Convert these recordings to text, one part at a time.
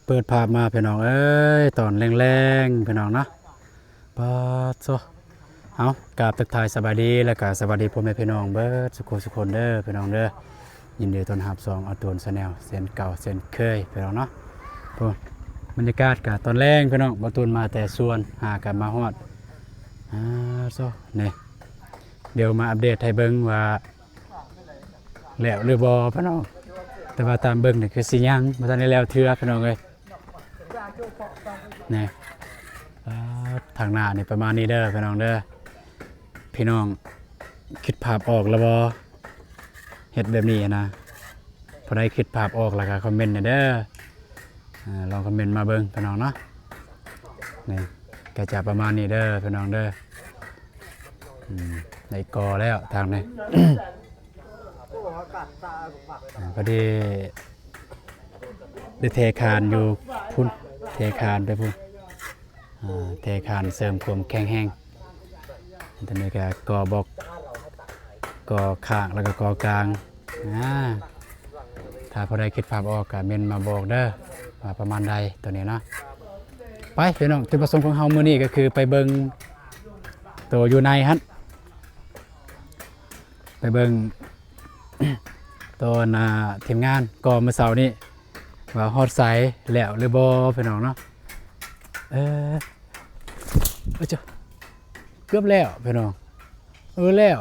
ເປີດພາບມາພີ່ນ້ອງເອີຍ ຕອນແລງໆ ພີ່ນ້ອງເນາະ ປາດໂທ້. ເອົາ ກາບທັກທາຍສະບາຍດີ ແລ້ວກະສະຫວັດດີພໍ່ແມ່ພີ່ນ້ອງເບິດສຸຂູສຸຄົນເດີພີ່ນ້ອງເດີ. ຍິນດີຕ້ອນຮັບຊ່ອງອາຕູນແຊນແນວເຊັ່ນເກົ່າເຊັ່ນເຄີຍພີ່ນ້ອງເນາະ. ໂອ້ ບັນຍາກາດກະຕອນແລງພີ່ນ້ອງ ບ່າວຕູນມາແຕ່ສວນ ຫາກະມາຮອດ ອາ ໂທ້ ນີ້ ດຽວມາອັບເດດໃຫ້ເບິ່ງວ່າ ແລ້ວຫຼືບໍ່ພີ່ນ້ອງ. ແຕ່ວ່າຕາມເບິ່ງນີ້ຄືຊິຍັງ ບໍ່ທັນໄດ້ແລ້ວເທື່ອພີ່ນ້ອງເອີຍ. ນີ້ ອາ ທາງໜ້ານີ້ປະມານນີ້ເດີພີ່ນ້ອງເດີ. ພີ່ນ້ອງຄິດພາບອອກແລ້ວບໍ່ ເຮັດແບບນີ້ນະ? ຜູ້ໃດຄິດພາບອອກແລ້ວກໍຄອມເມັນແດ່ເດີ. ອາ ລອງຄອມເມັນມາເບິ່ງພີ່ນ້ອງເນາະ. ນີ້ກໍຈະປະມານນີ້ເດີພີ່ນ້ອງເດີ. ອືມ ໄດ້ກໍ່ແລ້ວທາງນີ້ ອາ ພໍດີໄດ້ເທຄານຢູ່ພຸ້ນ ເທຄານໄປພຸ້ນ ອາ ເທຄານເສີມຄວາມແຂງແຮງ. ຕອນນີ້ກໍກໍ່ບລັອກ ກໍ່ຂ້າງ ແລ້ວກໍກໍ່ກາງ. ອາ ຖ້າຜູ້ໃດຄິດພາບອອກກໍເມັນມາບອກເດີ ວ່າປະມານໃດໂຕນີ້ເນາະ. ໄປພີ່ນ້ອງ ຈຸດປະສົງຂອງເຮົາມື້ນີ້ກໍຄືໄປເບິ່ງໂຕຢູ່ໃນຫັ້ນ ໄປເບິ່ງໂຕ ອັນ ທີມງານກໍ່ມື້ເຊົ້ານີ້ວ່າຮອດໃສແລ້ວຫຼືບໍ່ພີ່ນ້ອງເນາະ. ເອີ ເອີ ເກືອບແລ້ວພີ່ນ້ອງ. ເອີ ແລ້ວ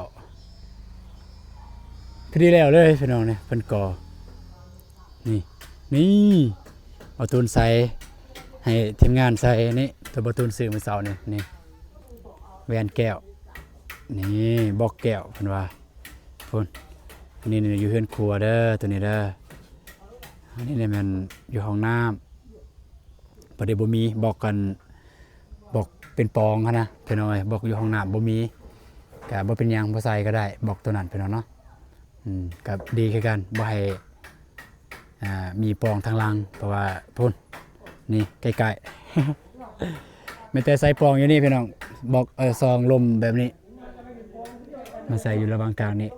ພໍດີແລ້ວເລີຍພີ່ນ້ອງ. ນີ້ເພິ່ນກໍ່ ນີ້ ນີ້ ບ່າວຕູນໃສ່ ໃຫ້ທີມງານໃສ່ ນີ້ ໂຕບ່າວຕູນຊື້ມື້ເຊົ້ານີ້ ນີ້ ແຫວນແກ້ວ ນີ້ ບລັອກແກ້ວເພິ່ນວ່າ ພຸ້ນ. ອັນນີ້ຢູ່ເຮືອນຄົວເດີ ໂຕນີ້ເດີ. ອັນນີ້ແມ່ນຢູ່ຫ້ອງນ້ຳ ພໍດີບໍ່ມີບລັອກກັນ ບລັອກເປັນປອງຫັ້ນນະພີ່ນ້ອງເອີຍ. ບລັອກຢູ່ຫ້ອງນ້ຳບໍ່ມີ ກະບໍ່ເປັນຫຍັງ ບໍ່ໃສ່ກໍໄດ້ບລັອກໂຕນັ້ນພີ່ນ້ອງເນາະ. ອືມ ກໍດີຄືກັນ ບໍ່ໃຫ້ ອາ ມີປອງທາງຫຼັງ ເພາະວ່າພຸ້ນ ນີ້ໃກ້ໆ ແມ່ນແຕ່ໃສ່ປອງຢູ່ນີ້ພີ່ນ້ອງ ບລັອກ ເອີ ຊ່ອງລົມແບບນີ້ ມາໃສ່ຢູ່ລະຫວ່າງກາງນີ້.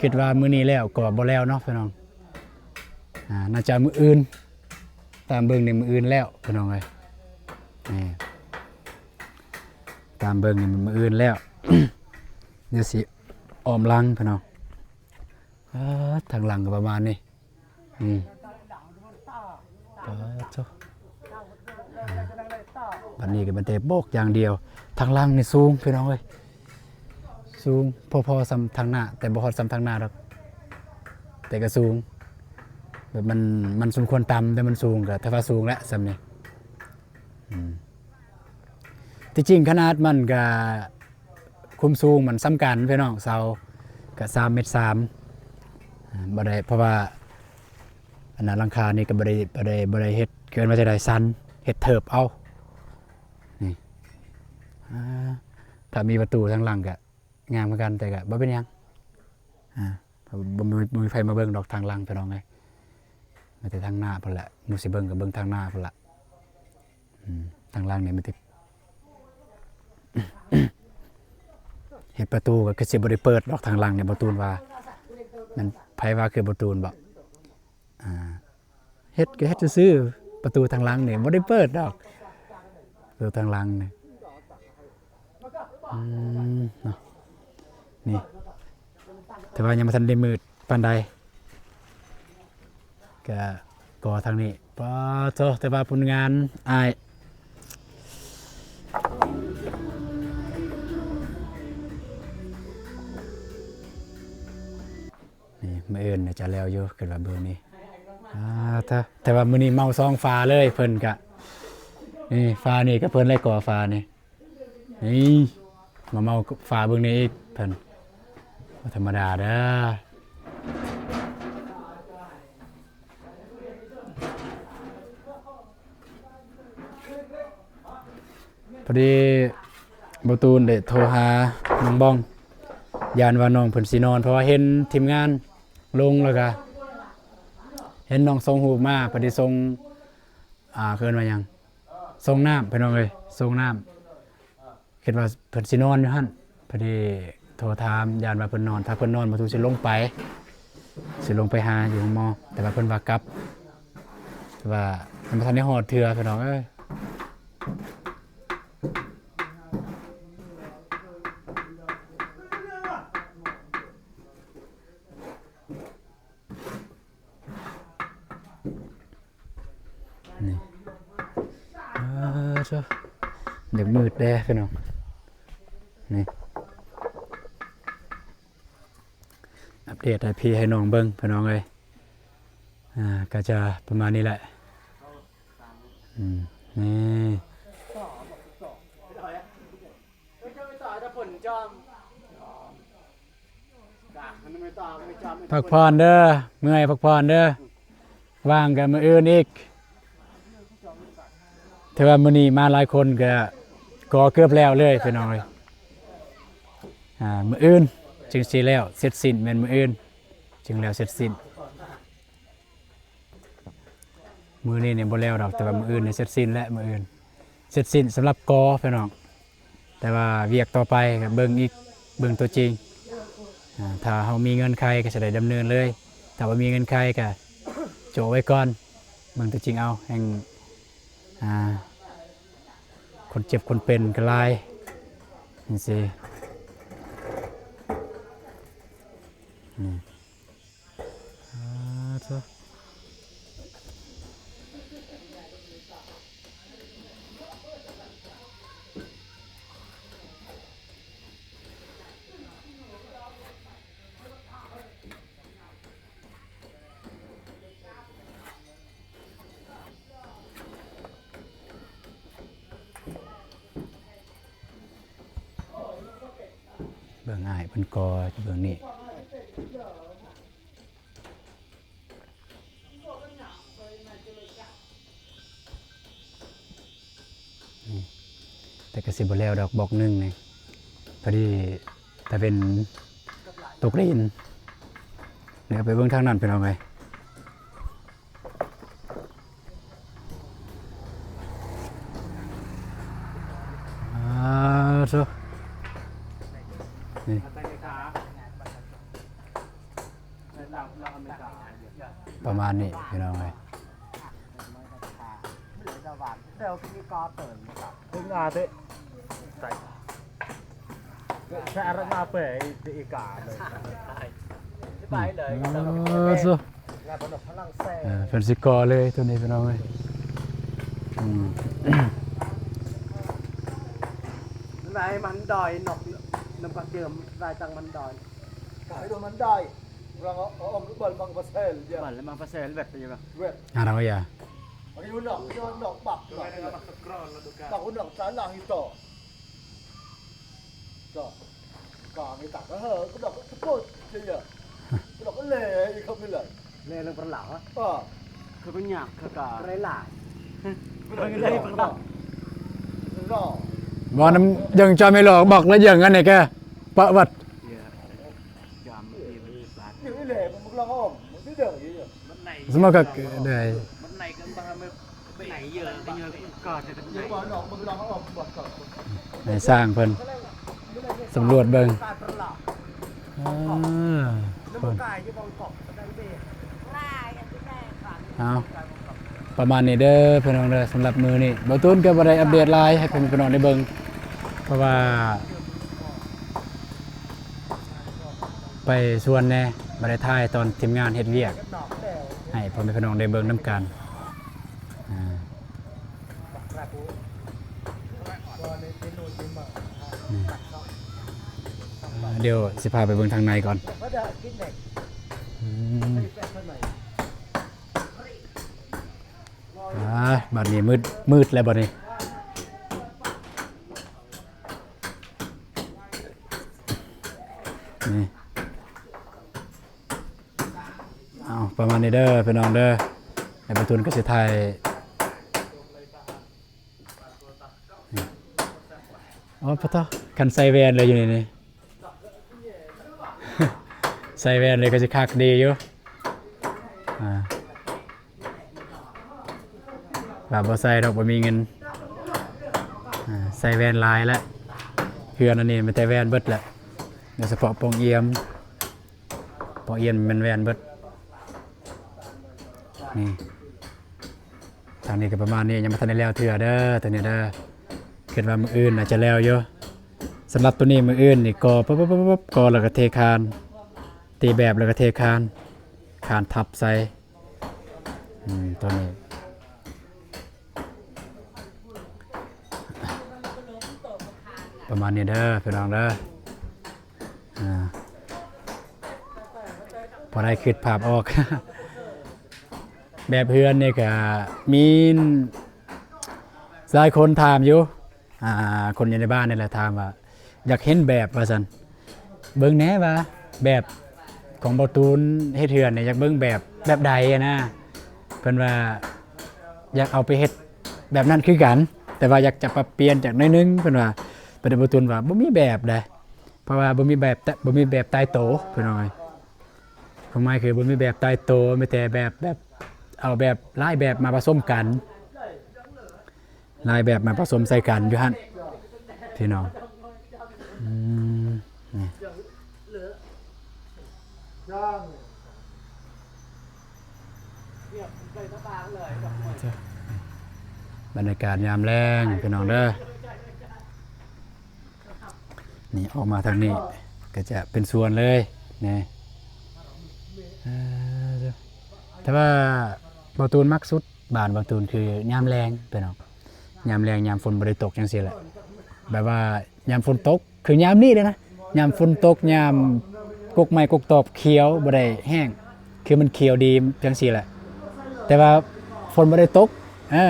ຄິດວ່າມື້ນີ້ແລ້ວກໍບໍ່ແລ້ວເນາະພີ່ນ້ອງ ອາ ໜ້າຈະມື້ອື່ນ ຕາມເບິ່ງນີ້ມື້ອື່ນແລ້ວພີ່ນ້ອງເອີຍ. ນີ້ ຕາມເບິ່ງນີ້ມື້ອື່ນແລ້ວ ດຽວຊິອ້ອມຫຼັງພີ່ນ້ອງ. ອາ ທາງຫຼັງກໍປະມານນີ້ ອືມ ປາດໂທ້ ບັດນີ້ກໍແມ່ນແຕ່ບລັອກຢ່າງດຽວ. ທາງຫຼັງນີ້ສູງພີ່ນ້ອງເອີຍ ສູງພໍໆສ່ຳທາງໜ້າ ແຕ່ບໍ່ຮອດສ່ຳທາງໜ້າດອກ ແຕ່ກໍສູງ ແບບມັນ ມັນສົມຄວນຕ່ຳ ແຕ່ມັນສູງ ກໍຖືວ່າສູງແຫຼະສ່ຳນີ້. ອືມ ທີ່ຈິງຂະໜາດມັນກະ ຄວາມສູງມັນສ່ຳກັນພີ່ນ້ອງ ເສົາກະສາມເມັດສາມ ອາ ບໍ່ໄດ້ ເພາະວ່າອັນນັ້ນຫຼັງຄານີ້ກໍບໍ່ໄດ້ ບໍ່ໄດ້ ບໍ່ໄດ້ເຮັດ ເອີ້ນວ່າຈັ່ງໃດ ສັນ ເຮັດເທີບເອົາ. ນີ້ ອາ ຖ້າມີປະຕູທາງຫຼັງກະ ງາມຄືກັນ ແຕ່ກໍບໍ່ເປັນຫຍັງ ອາ ບໍ່ມີ ບໍ່ມີໃຜມາເບິ່ງດອກທາງຫຼັງພີ່ນ້ອງເອີຍ ມີແຕ່ທາງໜ້າພຸ້ນແຫຼະ ໝູ່ຊິເບິ່ງກໍເບິ່ງທາງໜ້າພຸ້ນລະ. ອືມ ທາງຫຼັງນີ້ມີແຕ່ ເຮັດປະຕູກໍຄືຊິບໍ່ໄດ້ເປີດດອກທາງຫຼັງນີ້ ບ່າວຕູນວ່າ ແມ່ນໃຜວ່າຄືບ່າວຕູນບໍ? ອາ ເຮັດກໍເຮັດຊື່ໆ ປະຕູທາງຫຼັງນີ້ບໍ່ໄດ້ເປີດດອກ ປະຕູທາງຫຼັງນີ້ ອືມ ເນາະ ນີ້ ແຕ່ວ່າຍັງບໍ່ທັນໄດ້ມືດປານໃດ ກະກໍທາງນີ້ ປາໂທ້ ແຕ່ວ່າຜົນງານອ້າຍ ນີ້ ມື້ອື່ນໜ້າຈະແລ້ວຢູ່ ຄິດວ່າມື້ນີ້ ອາ ແຕ່ ແຕ່ວ່າມື້ນີ້ເມົາສອງຝາເລີຍ ເພິ່ນກະ ນີ້ ຝານີ້ກະເພິ່ນໄດ້ກໍ່ຝານີ້ ນີ້ ມາເມົາຝາເບິ່ງນີ້ອີກ ເພິ່ນບໍ່ທຳມະດາເດີ. ພໍດີບ່າວຕູນໄດ້ໂທຫານ້ອງບອງ ຢ້ານວ່ານ້ອງເພິ່ນຊິນອນ ເພາະວ່າເຫັນທີມງານລົງ ແລ້ວກະເຫັນນ້ອງສົ່ງຮູບມາ ພໍດີສົ່ງ ອ່າ ເອີ້ນວ່າຫຍັງ ສົ່ງນ້ຳ ພີ່ນ້ອງເອີຍ ສົ່ງນ້ຳ ຄິດວ່າເພິ່ນຊິນອນຢູ່ຫັ້ນ ພໍດີໂທຖາມ ຢ້ານວ່າເພິ່ນນອນ ຖ້າເພິ່ນນອນ ບ່າວຕູນຊິລົງໄປ ຊິລົງໄປຫາຢູ່ໂຮງໝໍ ແຕ່ວ່າເພິ່ນວ່າກັບ ແຕ່ວ່າຍັງບໍ່ທັນໄດ້ຮອດເທື່ອພີ່ນ້ອງເອີຍ. ນີ້ ເອີ ເຈົ້າ ຢາກມືດແດ່ພີ່ນ້ອງ. ນີ້ ອັບເດດໃຫ້ພີ່ໃຫ້ນ້ອງເບິ່ງພີ່ນ້ອງເອີຍ. ອ່າ ກໍຈະປະມານນີ້ແຫຼະ. ອືມ ນີ້ ພັກຜ່ອນເດີ ເມື່ອຍພັກຜ່ອນເດີ ວ່າງກໍມື້ອື່ນອີກ. ຖືວ່າມື້ນີ້ມາຫຼາຍຄົນກໍ ກໍເກືອບແລ້ວເລີຍພີ່ນ້ອງເອີຍ. ອ່າ ມື້ອື່ນຈຶ່ງຊິແລ້ວເສັດສິ້ນ ແມ່ນມື້ອື່ນຈຶ່ງແລ້ວເສັດສິ້ນ. ມື້ນີ້ນີ້ບໍ່ແລ້ວດອກ ແຕ່ວ່າມື້ອື່ນນີ້ເສັດສິ້ນແຫຼະ ມື້ອື່ນເສັດສິ້ນສຳລັບກໍພີ່ນ້ອງ. ແຕ່ວ່າວຽກຕໍ່ໄປກໍເບິ່ງອີກ ເບິ່ງຕົວຈິງ. ອ່າ ຖ້າເຮົາມີເງື່ອນໄຂກໍຈະໄດ້ດຳເນີນເລີຍ, ຖ້າບໍ່ມີເງື່ອນໄຂກໍໂຈະໄວ້ກ່ອນ ເບິ່ງຕົວຈິງເອົາ. ແຮ່ງ ອ່າ ຄົນເຈັບຄົນເປັນກໍຫຼາຍຈັ່ງຊີ້. ນີ້ ອາ ໂທ້ ເບິ່ງອ້າຍເພິ່ນກໍ ເບິ່ງນີ້ ນີ້ ແຕ່ກໍຊິບໍ່ແລ້ວດອກ ບລັອກໜຶ່ງນີ້ ພໍດີຕາເວັນຕົກດິນ. ດຽວໄປເບິ່ງທາງນັ້ນ ພີ່ນ້ອງເອີຍ. ອາ ໂທ້ ນີ້ ປະມານນີ້ ພີ່ນ້ອງເອີຍ. ເດີ ເພິ່ງອາເຕະ ໃສ່ ແຊະອາລັກມາເປອີກາເລີຍ ໄປເລີຍ ອືມ ເອີ ເພິ່ນຊິກໍ່ເລີຍໂຕນີ້ ພີ່ນ້ອງເອີຍ. ອືມ ໄດ້ມັນດອຍ ນົກ ນຳກະເຈີມ ໄດ້ຕັງມັນດອຍ ໄດ້ໂດນມັນດອຍ. Orang o-, om lu bal mang pasel je. Bal mang pasel wet je, Bang. Wet. Arang ya. Ari unak, unak bak. Bak unak salah itu. To. Ka ngi tak he, ku nak teput je ya. Ku nak le, ikam le. Le lang perlah, ha? Ah. Ka ku nyak, ka ka. Rela. Ku nak le perlah. Rela. ບໍ່ນຳ ຍັງຈະໄມ່ຫຼອກ ບອກແລ້ວຍັງອັນນີ້ກະ ປະຫວັດ. ສມມຕິກະໄດ້ ໃຫ້ຊ່າງເພິ່ນສຳຫຼວດເບິ່ງ. ອ່າ ເອົາ ປະມານນີ້ເດີພີ່ນ້ອງເດີ ສຳລັບມື້ນີ້ ບ່າວຕູນກໍບໍ່ໄດ້ອັບເດດຫຼາຍໃຫ້ພໍ່ແມ່ພີ່ນ້ອງໄດ້ເບິ່ງ ເພາະວ່າ ໄປສວນແດ່ ບໍ່ໄດ້ຖ່າຍຕອນທີມງານເຮັດວຽກ ໃຫ້ພໍ່ແມ່ພີ່ນ້ອງໄດ້ເບິ່ງນຳກັນ. ອ່າ ດຽວຊິພາໄປເບິ່ງທາງໃນກ່ອນ. ອືມ ອ່າ ບາດນີ້ມືດ ມືດແລ້ວບາດນີ້. ນີ້ ເອົາ ປະມານນີ້ເດີພີ່ນ້ອງເດີ ແລ້ວບ່າວຕູນກໍຊິຖ່າຍ. ອໍ ປະໂທ້ ຄັນໃສ່ແວ່ນເລີຍຢູ່ນີ້ນີ້ ໃສ່ແວ່ນເລີຍກໍຊິຄັກດີຢູ່. ອ່າ ວ່າບໍ່ໃສ່ດອກ ບໍ່ມີເງິນ. ອ່າ ໃສ່ແວ່ນຫຼາຍແລ້ວ ເຮືອນອັນນີ້ມີແຕ່ແວ່ນເບິດແຫຼະ ໂດຍສະເພາະປ່ອງອຽມ ປ່ອງອຽມແມ່ນແວ່ນເບິດ. ນີ້ ອັນນີ້ກໍປະມານນີ້ ຍັງບໍ່ທັນໄດ້ແລ້ວເທື່ອເດີ ຕົວນີ້ເດີ. ຄິດວ່າມື້ອື່ນໜ້າຈະແລ້ວຢູ່. ສຳລັບຕົວນີ້ມື້ອື່ນນີ້ກໍ ປຶບໆໆໆ ກໍແລ້ວກໍເທຄານ ຕີແບບແລ້ວກໍເທຄານ ຄານທັບໃສ່ ອືມ ຕົວນີ້ ປະມານນີ້ເດີພີ່ນ້ອງເດີ. ອ່າ ພໍໄດ້ຄິດພາບອອກ. ແບບເຮືອນນີ້ກະມີຫຼາຍຄົນຖາມຢູ່ ອ່າ ຄົນຢູ່ໃນບ້ານນີ້ແຫຼະຖາມວ່າ ຢາກເຫັນແບບວ່າຊັ້ນ ເບິ່ງແດ່ວ່າແບບຂອງບ່າວຕູນເຮັດເຮືອນນີ້ ຢາກເບິ່ງແບບ ແບບໃດຫັ້ນນະ. ເພິ່ນວ່າຢາກເອົາໄປເຮັດແບບນັ້ນຄືກັນ ແຕ່ວ່າຢາກຈະປັບປ່ຽນຈັກໜ້ອຍໜຶ່ງ ເພິ່ນວ່າ. ເພິ່ນ ບ່າວຕູນວ່າບໍ່ມີແບບໃດ ເພາະວ່າບໍ່ມີແບບ ບໍ່ມີແບບຕາຍໂຕ ພີ່ນ້ອງເອີຍ. ຄວາມໝາຍຄືບໍ່ມີແບບຕາຍໂຕ ມີແຕ່ແບບ ແບບ ເອົາແບບຫຼາຍແບບມາປະສົມກັນ ຫຼາຍແບບມາປະສົມໃສ່ກັນຢູ່ຫັ້ນ ພີ່ນ້ອງ. ອືມ ນີ້ ບັນຍາກາດຍາມແລງ ພີ່ນ້ອງເດີ. ນີ້ອອກມາທາງນີ້ກໍຈະເປັນສວນເລີຍນີ້. ເອີ ແຕ່ວ່າບ່າວຕູນມັກສຸດ ບ້ານບ່າວຕູນຄືຍາມແລງ ພີ່ນ້ອງ. ຍາມແລງ ຍາມຝົນບໍ່ໄດ້ຕົກຈັ່ງຊີ້ແຫຼະ ແບບວ່າຍາມຝົນຕົກ ຄືຍາມນີ້ເດ້ນະ ຍາມຝົນຕົກ ຍາມກົກໄມ້ກົກຕອບຂຽວ ບໍ່ໄດ້ແຫ້ງ ຄືມັນຂຽວດີຈັ່ງຊີ້ແຫຼະ. ແຕ່ວ່າຝົນບໍ່ໄດ້ຕົກ ເອີ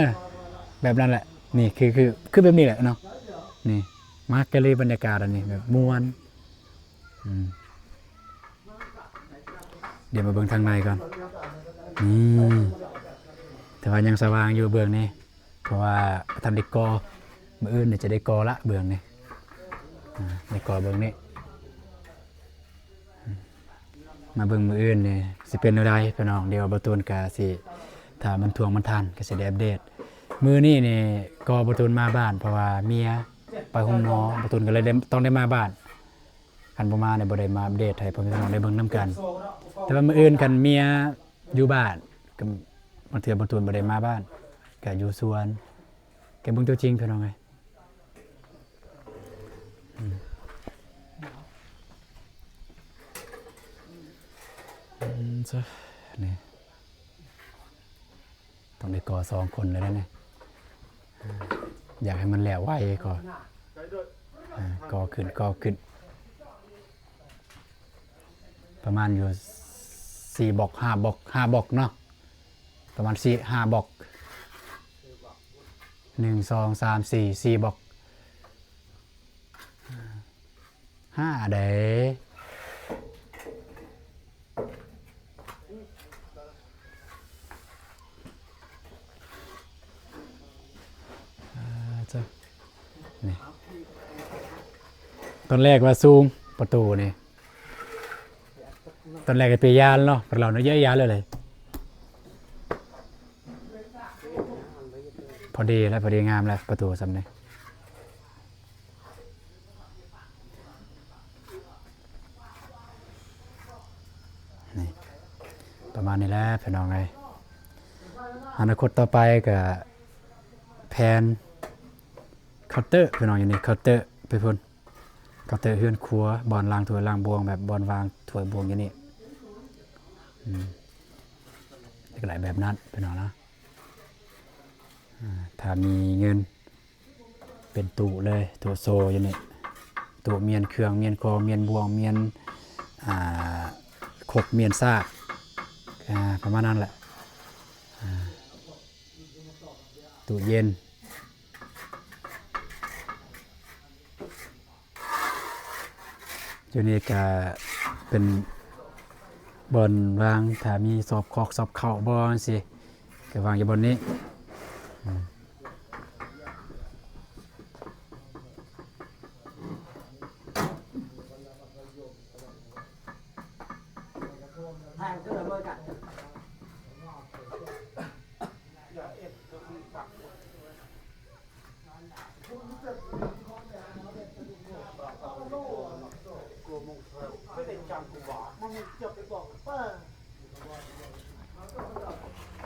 ແບບນັ້ນແຫຼະ. ນີ້ຄື ຄື ຄືແບບນີ້ແຫຼະເນາະ. ນີ້ ມັກກະລີບັນຍາກາດອັນນີ້ ແບບມ່ວນ. ອືມ ດຽວມາເບິ່ງທາງໃນກ່ອນ. ນີ້ ແຕ່ວ່າຍັງສະຫວ່າງຢູ່ເບື້ອງນີ້ ເພາະວ່າບໍ່ທັນໄດ້ກໍ່. ມື້ອື່ນນີ້ຈະໄດ້ກໍ່ລະເບື້ອງນີ້ ອ່າ ໄດ້ກໍ່ເບື້ອງນີ້. ມາເບິ່ງມື້ອື່ນນີ້ຊິເປັນແນວໃດ ພີ່ນ້ອງ. ດຽວບ່າວຕູນກະຊິ ຖ້າມັນທ່ວງມັນທັນກະຊິໄດ້ອັບເດດ. ມື້ນີ້ນີ້ກໍບ່າວຕູນມາບ້ານ ເພາະວ່າເມຍໄປໂຮງໝໍ ບ່າວຕູນກໍເລີຍໄດ້ ຕ້ອງໄດ້ມາບ້ານ. ຄັນບໍ່ມານີ້ບໍ່ໄດ້ມາອັບເດດໃຫ້ພໍ່ແມ່ພີ່ນ້ອງໄດ້ເບິ່ງນຳກັນ. ແຕ່ວ່າມື້ອື່ນຄັນເມຍຢູ່ບ້ານ ກໍບາງເທື່ອບ່າວຕູນບໍ່ໄດ້ມາບ້ານ ກໍຢູ່ສວນ ກໍເບິ່ງຕົວຈິງ ພີ່ນ້ອງເອີຍ. ອືມ ອືມ ຊະ ນີ້ ຕ້ອງໄດ້ກໍ່ສອງຄົນເລີຍນະນີ້. ຢາກໃຫ້ມັນແລ້ວໄວກໍ ອ່າ ກໍ່ຂຶ້ນ ກໍ່ຂຶ້ນ ປະມານຢູ່ສີ່ບລັອກ ຫ້າບລັອກ ຫ້າບລັອກເນາະ. ປະມານສີ່ ຫ້າບລັອກ ໜຶ່ງ ສອງ ສາມ ສີ່ ສີ່ບລັອກ ຫ້າເດ້. ອ່າ ຈ້ະ ນີ້ ຕອນແລກວ່າສູງ ປະຕູນີ້ ຕອນແລກກໍໄປຢ້ານເນາະ ເພາະເຮົາເນາະ ຢ້ານ ຢ້ານເລີຍ ເລີຍ. ພໍດີແລ້ວ ພໍດີງາມແລ້ວ ປະຕູຊ່ຳນີ້. ນີ້ ປະມານນີ້ແຫຼະພີ່ນ້ອງເອີຍ. ອະນາຄົດຕໍ່ໄປກໍແຜນເຄົາເຕີພີ່ນ້ອງ ຢູ່ນີ້ເຄົາເຕີໄປພຸ້ນ. ເຄົາເຕີເຮືອນຄົວ ບ່ອນລ້າງຖ້ວຍລ້າງບ່ວງ ແບບບ່ອນວາງຖ້ວຍບ່ວງຢູ່ນີ້. ອືມ ກໍໄດ້ແບບນັ້ນພີ່ນ້ອງເນາະ. ອ່າ ຖ້າມີເງິນ ເປັນຕູ້ເລີຍ ຕູ້ໂຊຢູ່ນີ້ ຕູ້ມ້ຽນເຄື່ອງ ມ້ຽນຂອງ ມ້ຽນບ່ວງ ມ້ຽນ ອ່າ ຄົກ ມ້ຽນສາກ ອ່າ ປະມານນັ້ນແຫຼະ. ອ່າ ຕູ້ເຢັນ ຢູ່ນີ້ກະເປັນບ່ອນວາງ ຖ້າມີສອບຄອກສອບເຂົ້າບໍ່ຈັ່ງຊີ້ ກະວາງຢູ່ບ່ອນນີ້.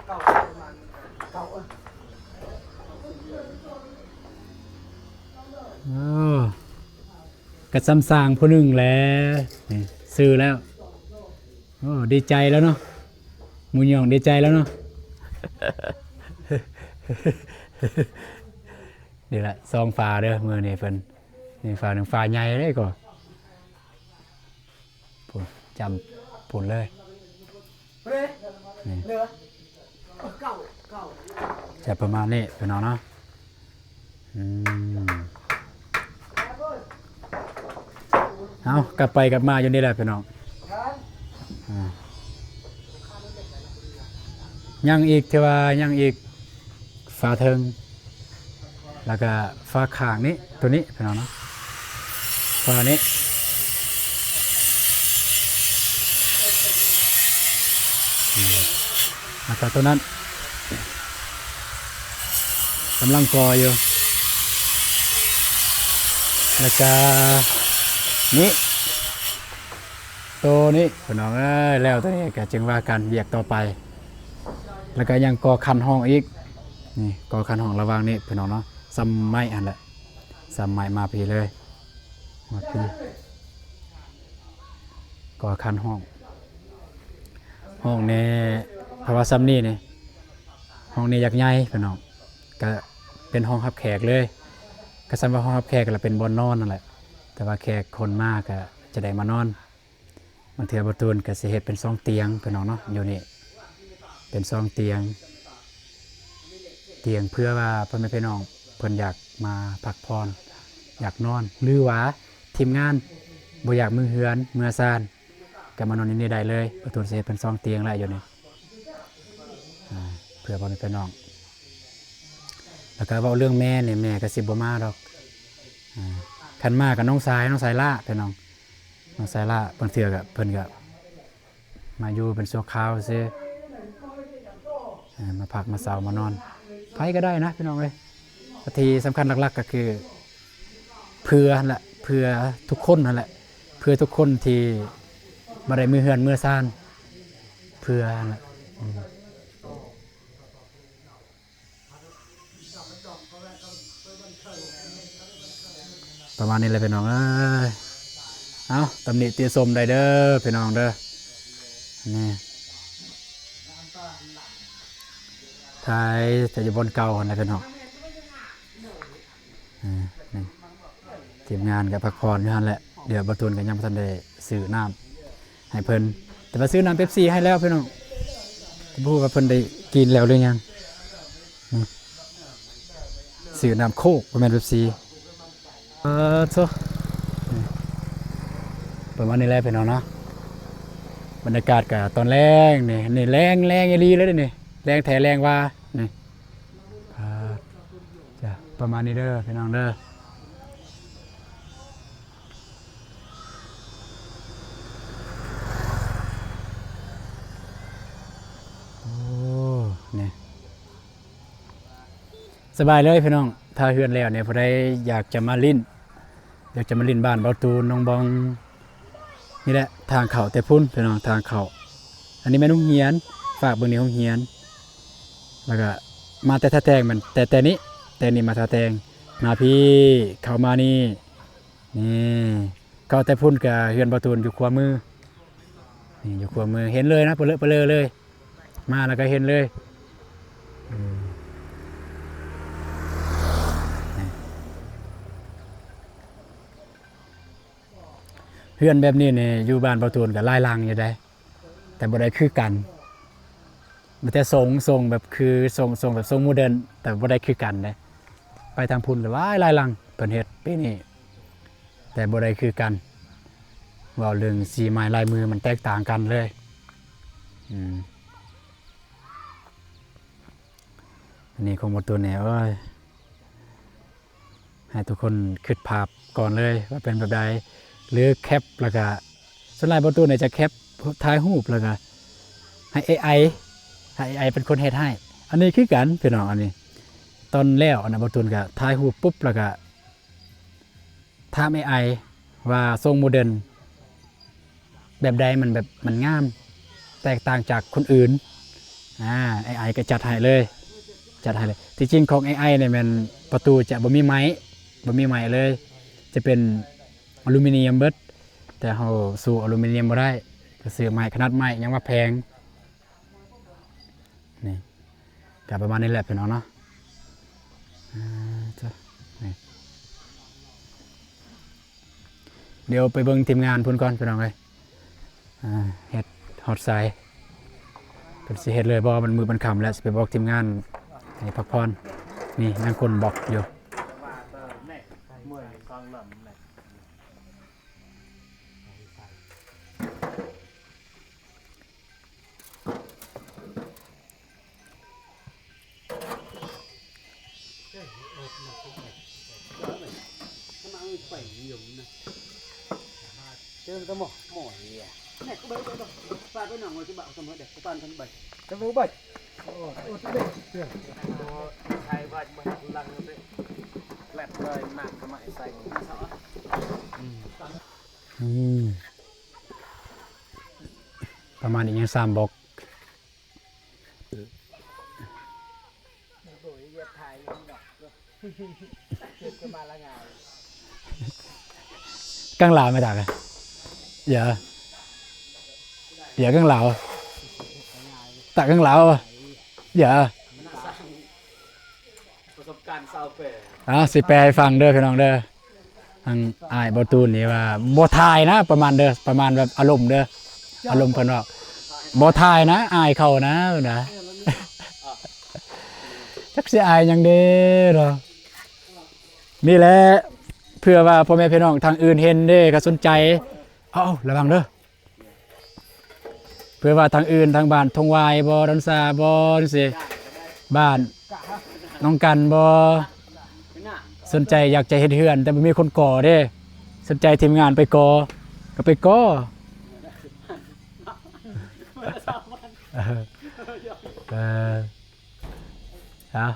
ເກົ້າ ປະມານເກົ້າ ເກົ້າ ເອີ ກໍຊ່ຳສ້າງຜູ້ໜຶ່ງແຫຼະ ນີ້ຊື້ແລ້ວ. ໂອ້ ດີໃຈແລ້ວເນາະ ໝູ່ຍອງດີໃຈແລ້ວເນາະ. ນີ້ແຫຼະ ສອງຝາເດີ ມື້ນີ້ເພິ່ນ ນີ້ຝາໜຶ່ງ ຝາໃຫຍ່ເດ້ກໍ ພຸ້ນ ຈ້ຳພຸ້ນເລີຍ ນີ້ ຈະປະມານນີ້ພີ່ນ້ອງເນາະ. ອືມ ເອົາ ກັບໄປກັບມາຢູ່ນີ້ແຫຼະພີ່ນ້ອງ. ອາ ຍັງອີກ ຖືວ່າຍັງອີກ ຝາເທິງ ແລ້ວກະຝາຂ້າງນີ້ ໂຕນີ້ພີ່ນ້ອງເນາະ ຝານີ້ ອືມ ແລ້ວກະໂຕນັ້ນ ກຳລັງກໍ່ຢູ່ ແລ້ວກະນີ້ ໂຕນີ້ພີ່ນ້ອງເອີຍ ແລ້ວໂຕນີ້ກະຈຶ່ງວ່າກັນວຽກຕໍ່ໄປ. ແລ້ວກະຍັງກໍ່ຄັນຫ້ອງອີກ ນີ້ກໍ່ຄັນຫ້ອງລະຫວ່າງນີ້ພີ່ນ້ອງເນາະ ຊ່ຳໄມ້ຫັ້ນແຫຼະ ຊ່ຳໄມ້ມາພີ້ເລີຍ ມາພີ້ ກໍ່ຄັນຫ້ອງ ຫ້ອງນີ້ ເພາະວ່າຊ່ຳນີ້ນີ້ ຫ້ອງນີ້ຢາກໃຫຍ່ພີ່ນ້ອງ ກະເປັນຫ້ອງຮັບແຂກເລີຍ ກະຊ່ຳວ່າຫ້ອງຮັບແຂກລະເປັນບ່ອນນອນຫັ້ນແຫຼະ ແຕ່ວ່າແຂກຄົນມາກະຈະໄດ້ມານອນ. ບາງເທື່ອບ່າວຕູນກໍຊິເຮັດເປັນຊ່ອງຕຽງພີ່ນ້ອງເນາະ ຢູ່ນີ້ເປັນຊ່ອງຕຽງ ຕຽງເພື່ອວ່າພໍ່ແມ່ພີ່ນ້ອງເພິ່ນຢາກມາພັກຜ່ອນ ຢາກນອນ ຫຼືວ່າທີມງານບໍ່ຢາກເມືອເຮືອນເມືອຊານ ກໍມານອນຢູ່ນີ້ໄດ້ເລີຍ. ບ່າວຕູນຊິເຮັດເປັນຊ່ອງຕຽງແຫຼະຢູ່ນີ້ ອາ ເພື່ອພໍ່ແມ່ພີ່ນ້ອງ ແລ້ວກໍເວົ້າເລື່ອງແມ່ນີ້ ແມ່ກໍຊິບໍ່ມາດອກ ອາ ຄັນມາກໍນ້ອງຊາຍ ນ້ອງຊາຍຫຼ້າພີ່ນ້ອງ ນ້ອງຊາຍຫຼ້າ ບາງເທື່ອກໍເພິ່ນກໍມາຢູ່ເປັນຊົ່ວຄາວຊື່ ເອີ ມາພັກມາເຊົາມານອນ ໃຜກໍໄດ້ນະພີ່ນ້ອງເອີຍ. ແຕ່ທີ່ສຳຄັນຫຼັກໆກໍຄືເພື່ອຫັ້ນແຫຼະ ເພື່ອທຸກຄົນຫັ້ນແຫຼະ ເພື່ອທຸກຄົນທີ່ບໍ່ໄດ້ເມືອເຮືອນເມືອຊານ ເພື່ອຫັ້ນແຫຼະ ອືມ. ປະມານນີ້ແຫຼະພີ່ນ້ອງເອີຍ ເອົາ ຕຳໜິຕິຊົມໄດ້ເດີພີ່ນ້ອງເດີ ນີ້ ຖ່າຍແຕ່ຢູ່ບ່ອນເກົ່າຫັ້ນແຫຼະພີ່ນ້ອງ ເອີ ນີ້ ທີມງານກໍພັກຜ່ອນຢູ່ຫັ້ນແຫຼະ ດຽວບ່າວຕູນກໍຍັງບໍ່ທັນໄດ້ຊື້ນ້ຳໃຫ້ເພິ່ນ ແຕ່ວ່າຊື້ນ້ຳເປັບຊີໃຫ້ແລ້ວພີ່ນ້ອງ ບໍ່ຮູ້ວ່າເພິ່ນໄດ້ກິນແລ້ວຫຼືຍັງ ອືມ ຊື້ນ້ຳໂຄກ ບໍ່ແມ່ນເປັບຊີ ເອີ ໂທ້ ປະມານນີ້ແຫຼະພີ່ນ້ອງເນາະ ບັນຍາກາດກໍຕອນແລງນີ້ ນີ້ແລງ ແລງອີ່ຫຼີເລີຍນີ້ ແລງແທ້ແລງວ່ານີ້ ອ່າ ຈ້ະ ປະມານນີ້ເດີພີ່ນ້ອງເດີ ໂອ້ ນີ້ ສະບາຍເລີຍພີ່ນ້ອງ ຖ້າເຮືອນແລ້ວນີ້ ຜູ້ໃດຢາກຈະມາຫຼິ້ນ ຢາກຈະມາຫຼິ້ນບ້ານບ່າວຕູນ ນ້ອງບອງ ນີ້ແຫຼະ ທາງເຂົ້າແຕ່ພຸ້ນພີ່ນ້ອງ ທາງເຂົ້າ ອັນນີ້ແມ່ນໂຮງຮຽນ ຝາກເບິ່ງນີ້ໂຮງຮຽນ ແລ້ວກະມາແຕ່ທ່າແຕງ ແມ່ນແຕ່ ແຕ່ນີ້ ແຕ່ນີ້ມາທ່າແຕງ ມາພີ້ ເຂົ້າມານີ້ ນີ້ ເຂົ້າແຕ່ພຸ້ນກະເຮືອນບ່າວຕູນຢູ່ຂວາມື ນີ້ຢູ່ຂວາມື ເຫັນເລີຍນະ ປະເລີະປະເລີເລີຍ ມາແລ້ວກໍເຫັນເລີຍ ອືມ ເຮືອນແບບນີ້ນີ້ ຢູ່ບ້ານບ່າວຕູນກໍຫຼາຍຫຼັງຢູ່ເດ້ ແຕ່ບໍ່ໄດ້ຄືກັນ ມີແຕ່ຊົງ ຊົງແບບຄືຊົງ ຊົງແບບຊົງໂມເດີນ ແຕ່ບໍ່ໄດ້ຄືກັນເດ້ ໄປທາງພຸ້ນກໍຫຼາຍ ຫຼາຍຫຼັງ ເພິ່ນເຮັດປີນີ້ ແຕ່ບໍ່ໄດ້ຄືກັນ ເວົ້າເລື່ອງສີໄມ້ລາຍມືມັນແຕກຕ່າງກັນເລີຍ ອືມ ອັນນີ້ຂອງບ່າວຕູນນີ້ ໂອ້ຍ ໃຫ້ທຸກຄົນຄິດພາບກ່ອນເລີຍວ່າເປັນແບບໃດ ຫຼືແຄັບ ແລ້ວກະ ສ່ວນຫຼາຍບ່າວຕູນນີ້ຈະແຄັບ ຖ່າຍຮູບ ແລ້ວກະໃຫ້ເອໄອ ໃຫ້ເອໄອເປັນຄົນເຮັດໃຫ້ ອັນນີ້ຄືກັນພີ່ນ້ອງ ອັນນີ້ ຕອນແລ້ວອັນນັ້ນ ບ່າວຕູນກະຖ່າຍຮູບປຸບ ແລ້ວກະ ຖາມເອໄອວ່າຊົງໂມເດີນແບບໃດ ມັນແບບ ມັນງາມ ແຕກຕ່າງຈາກຄົນອື່ນ ອາ ເອໄອກໍຈັດໃຫ້ເລີຍ ຈັດໃຫ້ເລີຍ. ທີ່ຈິງຂອງເອໄອນີ້ແມ່ນປະຕູຈະບໍ່ມີໄມ້ ບໍ່ມີໄມ້ເລີຍ ຈະເປັນ ອາລູມີນຽມເບິດ ແຕ່ເຮົາສູ້ອາລູມີນຽມບໍ່ໄດ້ ກໍຊື້ໄມ້ ຂະໜາດໄມ້ຍັງວ່າແພງ. ນີ້ກໍປະມານນີ້ແຫຼະພີ່ນ້ອງເນາະ. ອ່າ ຈ້ະ ນີ້ ດຽວໄປເບິ່ງທີມງານພຸ້ນກ່ອນພີ່ນ້ອງເອີຍ. ອ່າ ເຮັດຮອດສາຍ ເພິ່ນຊິເຮັດເລີຍບໍ່? ມັນມືດມັນຄ່ຳແລ້ວ ຊິໄປບອກທີມງານໃຫ້ພັກຜ່ອນ. ນີ້ນາງຄົນບອກຢູ່. ອືມ ປະມານອີກຫຍັງສາມບອກ. ກາງລາວໄມ່ຕາກະ ຢ່າ ຢ່າກາງລາວ ຕາກາງລາວ ຢ່າ ປະສົບການຊາວແປ ອ່າ ຊິແປໃຫ້ຟັງເດີພີ່ນ້ອງເດີ. ທາງອ້າຍບໍ່ຕູນນີ້ວ່າບໍ່ຖ່າຍນະ ປະມານເດີ ປະມານແບບອາລົມເດີ ອາລົມເພິ່ນເວົ້າ ບໍ່ຖ່າຍນະ ອາຍເຂົານະ ນະ ຈັກຊິອາຍຫຍັງເດ້ເນາະ. ນີ້ແຫຼະ ເພື່ອວ່າພໍ່ແມ່ພີ່ນ້ອງທາງອື່ນເຫັນເດ້ ກໍສົນໃຈ ເອົາ ລະວັງເດີ. ເພື່ອວ່າທາງອື່ນ ທາງບ້ານທົ່ງຫວາຍບໍ່ ດອນຊາບໍ່ ຈັ່ງຊີ້ ບ້ານນ້ອງກັນບໍ່ ສົນໃຈຢາກຈະເຮັດເຮືອນ ແຕ່ບໍ່ມີຄົນກໍ່ເດ້ ສົນໃຈທີມງານໄປກໍ່ ກໍໄປກໍ່. ເອີ ເອີ ເອົາ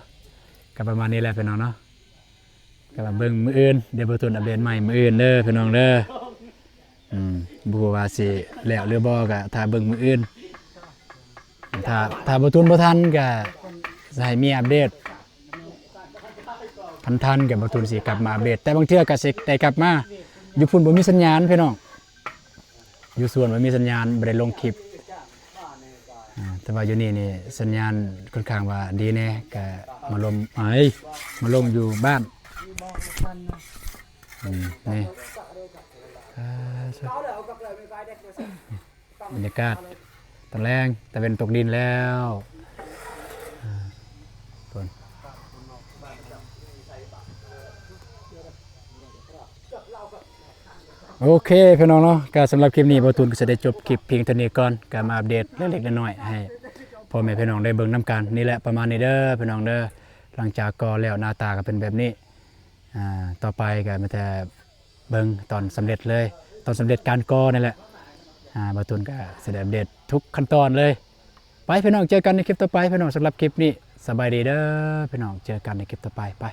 ກໍປະມານນີ້ແຫຼະພີ່ນ້ອງເນາະ. ກໍມາເບິ່ງມື້ອື່ນ ດຽວບໍ່ຕູນອັບເດດໃໝ່ມື້ອື່ນເດີພີ່ນ້ອງເດີ. ອືມ ບໍ່ຮູ້ວ່າຊິແລ້ວຫຼືບໍ່ ກໍຖ້າເບິ່ງມື້ອື່ນ. ຖ້າ ຖ້າບໍ່ຕູນບໍ່ທັນ ກໍຈະໃຫ້ເມຍອັບເດດ. ຄັນທັນ ກໍບໍ່ຕູນຊິກັບມາອັບເດດ ແຕ່ບາງເທື່ອກໍຊິໄດ້ກັບມາ. ຢູ່ພຸ້ນບໍ່ມີສັນຍານພີ່ນ້ອງ. ຢູ່ສວນບໍ່ມີສັນຍານ ບໍ່ໄດ້ລົງຄລິບ. ອ່າ ແຕ່ວ່າຢູ່ນີ້ນີ້ສັນຍານຂ້ອນຂ້າງວ່າດີແດ່ ກະມາລົມ ເອີຍ ມາລົມຢູ່ບ້ານ. ອືມ ນີ້ ອ່າ ບັນຍາກາດຕອນແລງ ຕາເວັນຕົກດິນແລ້ວ. ອ່າ ໂອເຄພີ່ນ້ອງເນາະ ກໍສຳລັບຄລິບນີ້ ບ່າວຕູນກໍຈະໄດ້ຈົບຄລິບພຽງເທົ່ານີ້ກ່ອນ ກໍມາອັບເດດເລັກໆນ້ອຍໆໃຫ້ພໍ່ແມ່ພີ່ນ້ອງໄດ້ເບິ່ງນຳກັນ. ນີ້ແຫຼະ ປະມານນີ້ເດີພີ່ນ້ອງເດີ. ຫຼັງຈາກກໍ່ແລ້ວ ໜ້າຕາກໍເປັນແບບນີ້. ອ່າ ຕໍ່ໄປກໍມີແຕ່ເບິ່ງຕອນສຳເລັດເລີຍ ຕອນສຳເລັດການກໍ່ນີ້ແຫຼະ. ອ່າ ບ່າວຕູນກໍຈະໄດ້ອັບເດດທຸກຂັ້ນຕອນເລີຍ. ໄປພີ່ນ້ອງ ເຈີກັນໃນຄລິບຕໍ່ໄປພີ່ນ້ອງ. ສຳລັບຄລິບນີ້ ສະບາຍດີເດີພີ່ນ້ອງ ເຈີກັນໃນຄລິບຕໍ່ໄປ ໄປ.